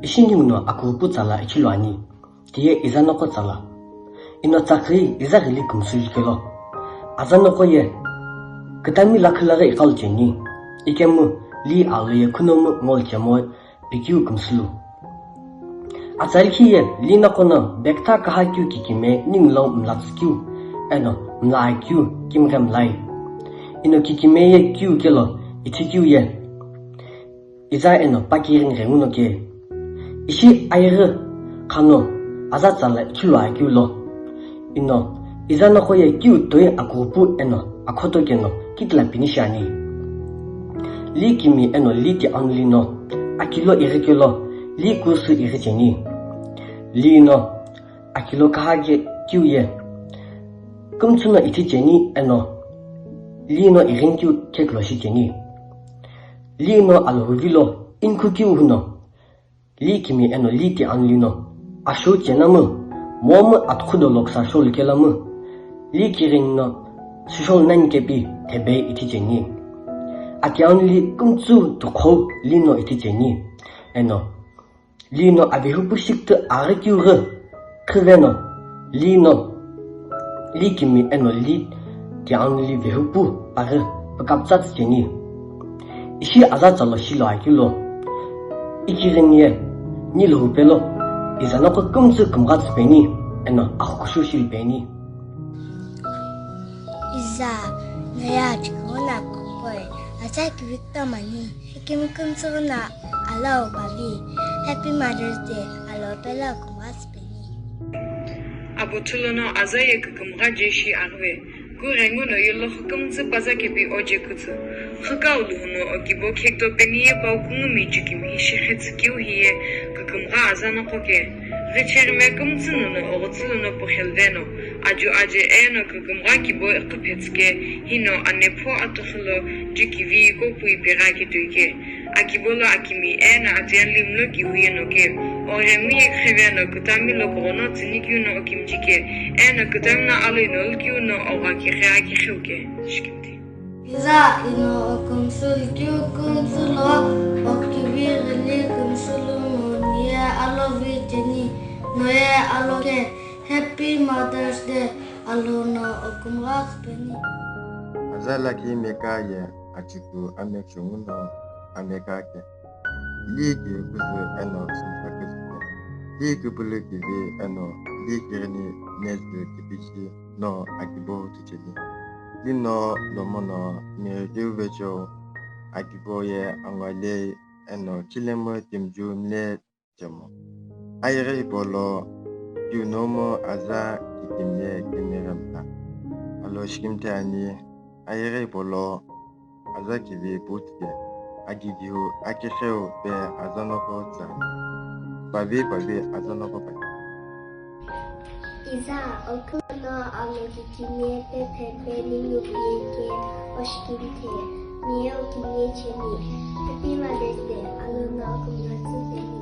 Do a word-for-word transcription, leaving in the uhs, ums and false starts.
Ishi ninguno akurupu tsala ichilu ani, tiye iza noqo tsala. Ino tsakhi iza ghili kümsü jukelo. Aza noqo ye kütami lakhi laghi iqalu cheni, ikemu Li alo ye khunomu ngolu chemo pikeu kümsülu. Atsa likhi ye Li noqo no bekta kaha keu kikime ningulo mlatsü keu eno mla keu kimghe mlai. Ino kikime ye keu kelo ithi keu ye iza eno pakirini ghenguno ke. Ishi ayeghi khano aza tsala ichilu akeu lo. Ino iza noqo ye keu toi akurupu eno akhoto keno kitila pini shiani. Li kimi eno Li ti anuli no akilo ighi kelo Li kusu ighi cheni. Li no akilo kaha ke keu ye kümtsü no ithi cheni eno Li no ighini keu kheklo shi cheni. Li no alo huvilo inkhu keu huno Li kimi eno Li ti anuli no asho chenamu, momu atkhu dolo ksa sholu kelamu, Li kirini no süsholu nani kepi thebe ithi cheni. Ati anuli kümtsü tukhou Li no ithi cheni. Eno Li no avehupu shikithu aghi keu ghi khiveno Li no Li kimi eno Li ti anuli vehupu aghi pükaptsatsi cheni. Ishi aza tsalo shilo akeu lo. Ikirini ye nilu hupelo iza noqo kümtsü kümghatsü peni eno axukushu shili peni. Iza, noye achikeu no akukoi, aza kivi kutomani, ikemu kümtsü no alo pavi, Happy Mother's Day, alo pelo kümghatsü peni. Abo thulono aza ye kükümgha je shi aghive. Kughengu no yelo xükümtsü paza kepi oje kütsü. Xükau luhu no okibo khekto peni ye pau kungumi jukimi shexetsü keu hiye kükümgha aza noqo ke. Ghicheghi me kümtsü nono oghutsü lono puxelveno. Aju aje eno kükümgha kibo iqhüphetsü ke. Hino anepho atuxulo jukivi kopui pegha ketui ke. Akibolo akimi eno atiyanli mlo kihu yeno ke, oghengu ye khiveno kütami lo poghono tsünikeu no okimji ke, eno kütami no aloi no lukeu no ogha kighi akixiu ke. Shikimthi. Iza ino okümsü lukeu kümtsü lo, okivi ghili kümsülu mu niye alo vi cheni, noye alo ke, Happy Mother's Day, alo no okümgha kupeni. Aza lakhi meka ye achuku amekshungu no ameka ke. Li ki kuzu eno sumsa kuzu ke. Li ki bulu kivi eno li kirini nezü kipishi no akibo tucheni. Li no lomo no mirikiu vecho akibo ye angwale eno chilemu timju mle chemo. Ayeghi hipau lo keu nomu aza kikimye kimighemta. Alo shikimthe ani, ayeghi hipau lo aza kivi putike, akiviu, akixeu pe aza noqo tsani. Pavi pavi aza noqo pai. Iza, okhu no alo kikimye pe phe pe ningu viye ke oshikimthe, niye okimye cheni. Happy Mother's Day, alo no okimye tsüte.